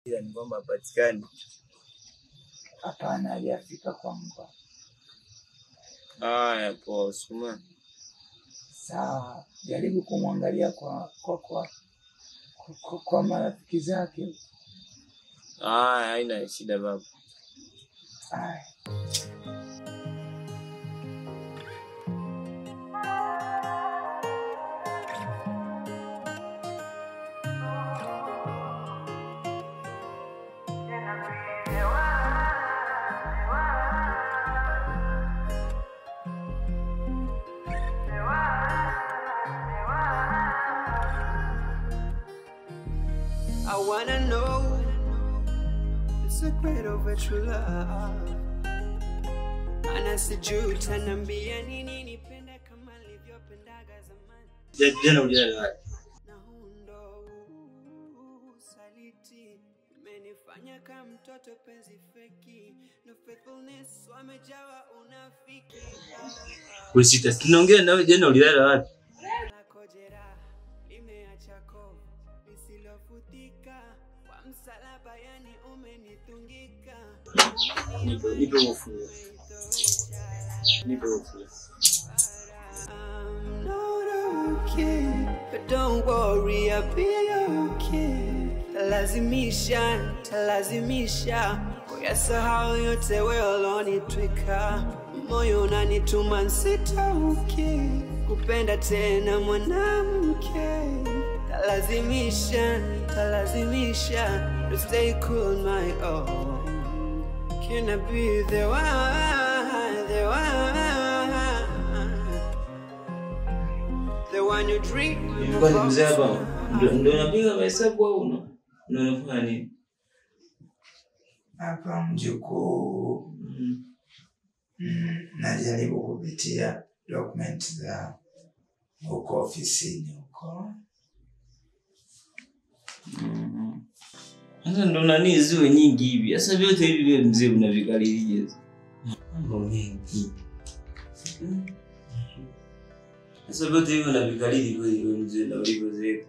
Ila ni kwamba hapatikani. Hapana, hajafika kwa mpa. Haya, poa Usman. Sawa, jaribu kumwangalia kwa marafiki zake. Haya, haina shida baba. Haya. I wanna know the secret of a true love. Anasijuta nambia nini nipende kama nilivyopendaga zamani. Jana ujana wapi? Na hundo usaliti umenifanya kama mtoto penzi feki. No faithfulness wamejawa unafiki. Wewe sita tunaongea nawe jana ulilala wapi? Nipe ufunguo. Nipe ufunguo. I'm not okay, but don't worry, I'll be okay. Talazimisha, talazimisha, kuyasahau yote wewe ulonitwika. Moyo unanituma nsitauke, kupenda tena mwanamke. Talazimisha, talazimisha, to stay cool on my own. Can I be the one, the one, the one you dream about? Mzee hapa ndio unapiga mahesabu au ndio unafanya nini? Hapa mjukuu, najaribu kupitia document za huko ofisini huko. Sasa ndo nani ziwe nyingi hivi? Sasa vyote hivi wewe mzee unavikalilije? Mambo mengi. Sasa vyote hivi unavikalili kweli wewe mzee na ulivyozeeka.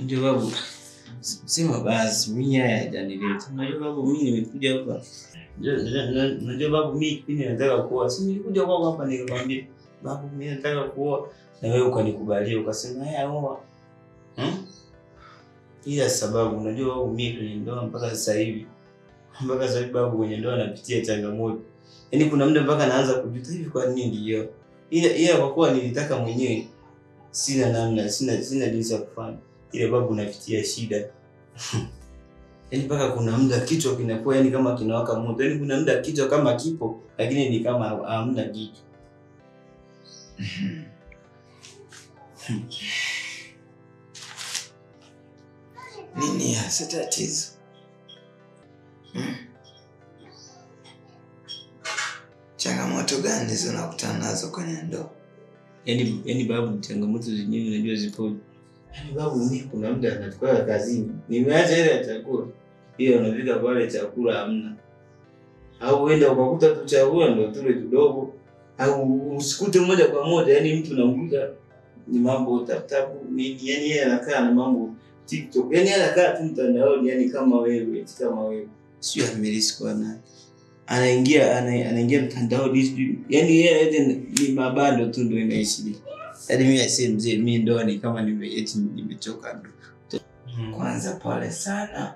Ndio babu. Sema basi mimi haya hajanileta. Unajua babu mimi nimekuja hapa. Unajua babu mimi kipindi nataka kuoa. Si nilikuja kwako hapa nikakwambia babu mimi nataka kuoa na wewe ukanikubalia ukasema haya oa. Ila sababu unajua babu mimi kwenye ndoa mpaka sasa hivi. Mpaka sasa hivi babu kwenye ndoa anapitia changamoto. Yaani kuna muda mpaka naanza kujuta hivi kwa nini ndio. Ila kwa kuwa nilitaka mwenyewe sina namna, sina jinsi ya kufanya. Ile babu napitia shida. Yaani mpaka kuna muda kichwa kinakuwa yani kama kinawaka moto. Yaani kuna muda kichwa kama kipo lakini ni kama hamna kitu. Nini hasa tatizo? Changamoto gani unakutana nazo kwenye ndoa? Yaani babu changamoto zenyewe unajua zipo. Yaani babu mimi kuna muda natoka kazini. Nimeacha ile ya chakula. Ile unafika pale chakula hamna. Au uenda ukakuta tu chakula ndio tule kidogo. Au usikute moja kwa moja, yaani mtu unamkuta ni mambo tap tap nini, yaani yeye anakaa na mambo TikTok. Yaani anakaa tu mtandaoni yaani kama wewe, kama wewe. Sio amelisi kwa nani. Anaingia mtandaoni sijui. Yaani yeye ni mabando tu ndio inaishi. Yaani mimi asi mzee mimi ndoa ni kama nimechoka ndo. Kwanza pole sana.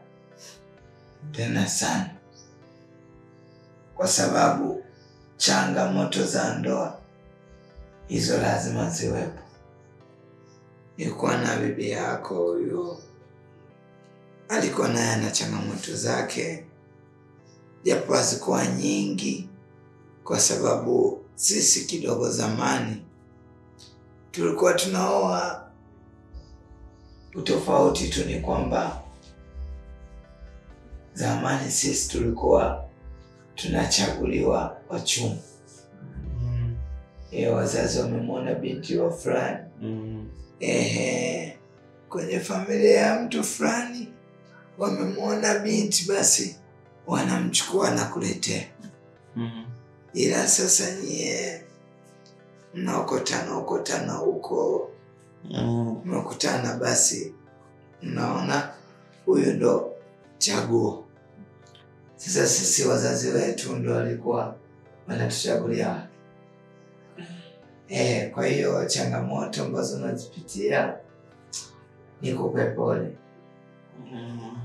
Tena sana. Kwa sababu changamoto za ndoa hizo lazima ziwepo. Nilikuwa na bibi yako huyo, alikuwa naye na changamoto zake, japo hazikuwa nyingi, kwa sababu sisi kidogo zamani tulikuwa tunaoa. Utofauti tu ni kwamba zamani sisi tulikuwa tunachaguliwa wachumba. Wazazi wamemwona binti wa fulani. Kwenye familia ya mtu fulani Wamemwona binti basi wanamchukua na kuletea. Ila sasa nyie mnaokotana okotana huko, mnakutana basi mnaona huyu ndo chaguo. Sasa sisi wazazi wetu ndo walikuwa wanatuchagulia. Kwa hiyo changamoto ambazo nazipitia nikupe pole.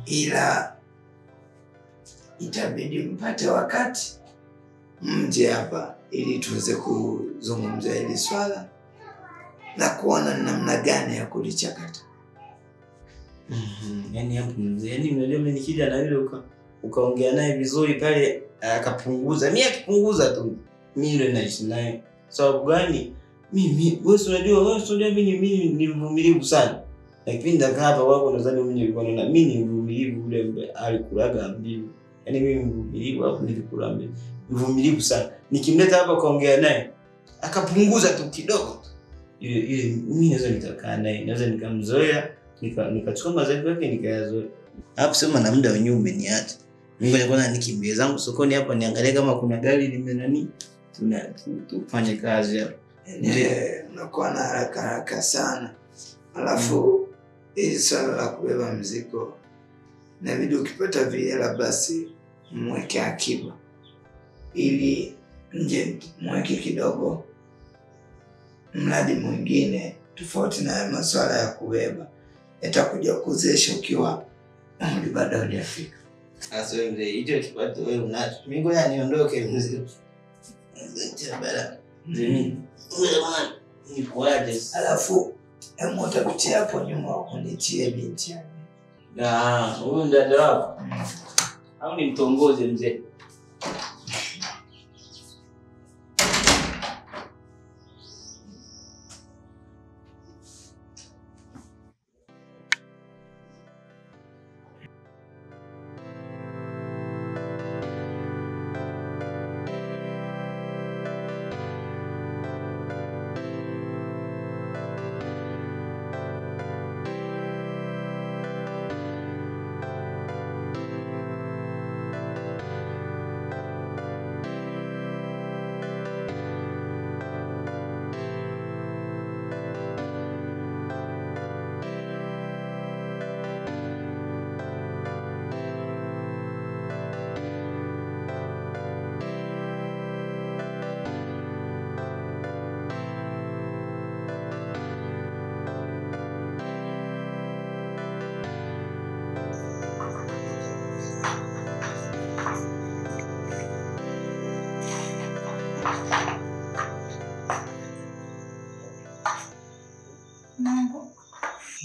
Ila itabidi mpate wakati mje hapa ili tuweze kuzungumza hili swala na kuona namna gani ya kulichakata. Yaani hapo mzee, yaani unajua mimi nikija na yule ukaongea naye vizuri pale akapunguza. Mimi akipunguza tu mimi yule naishi naye. Sababu gani? Mimi wewe unajua mimi ni mvumilivu sana. Lakini ndakaa hapa wako nadhani mimi nilikuwa naona mimi ni mvumilivu yule alikulaga mbivu. Yaani mimi mvumilivu hapo nilikula mbivu. Mvumilivu sana. Nikimleta hapa kaongea naye akapunguza tu kidogo. Yule mimi naweza nikakaa naye, naweza nikamzoea, nikachukua madhaifu yake nikayazoea. Hapo sema na muda wenyewe umeniacha. Mimi ngoja kwanza nikimbie zangu sokoni hapa niangalie kama kuna gari limenani tufanye kazi hapa. Unakuwa na haraka haraka sana. Alafu hili swala la kubeba mzigo inabidi ukipata vihela basi mweke akiba ili nje mweke kidogo mradi mwingine tofauti na masuala ya kubeba itakuja kuzesha ukiwa umri bado hujafika. Sasa wewe mzee, hicho kipato wewe unacho. Mimi ngoja niondoke mzee. Mzee bala. Mzee ni kuaje? Alafu hebu utapitia hapo nyuma unitie binti yangu. Ah, huyu dada wako. Au nimtongoze mzee?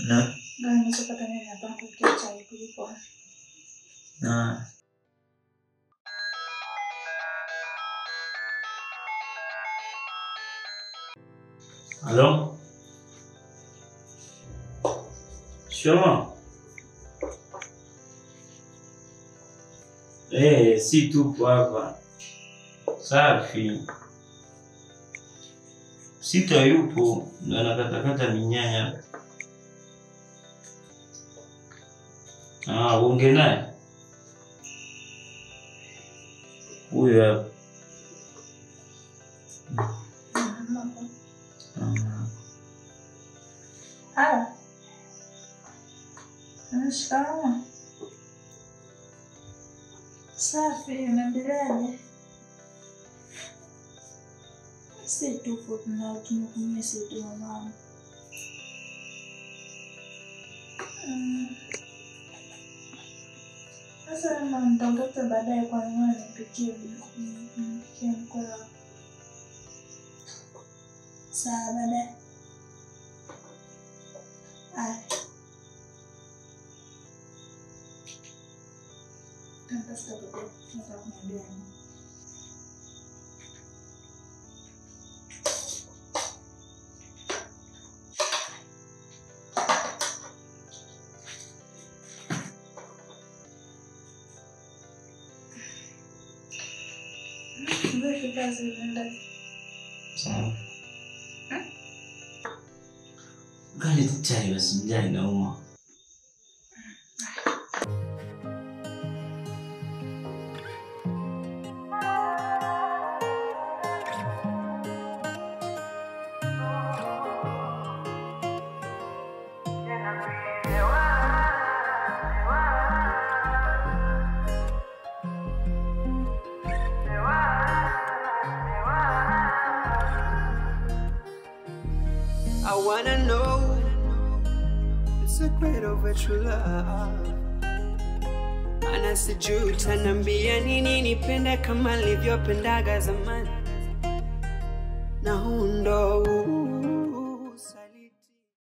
Na? Na. Halo? Shoma? Si tupo hapa. Safi. Sita yupo na anakatakata minyanya. Ah, uongee naye. Huyu hapa. Ah. Shikamoo. Safi, unaendeleaje? Si tupo tunakumisi tu mama. Sasa mama nitakuta baadaye kwa nini nipikie mkola. Sawa baadaye. Haya. Nitafuta baadaye. Nitakwambia. Sawa. Gani chai basi njaa inauma. I wanna know the secret of a true love. Maana sijui utaniambia nini nipende kama nilivyopendaga zamani. Na huu ndo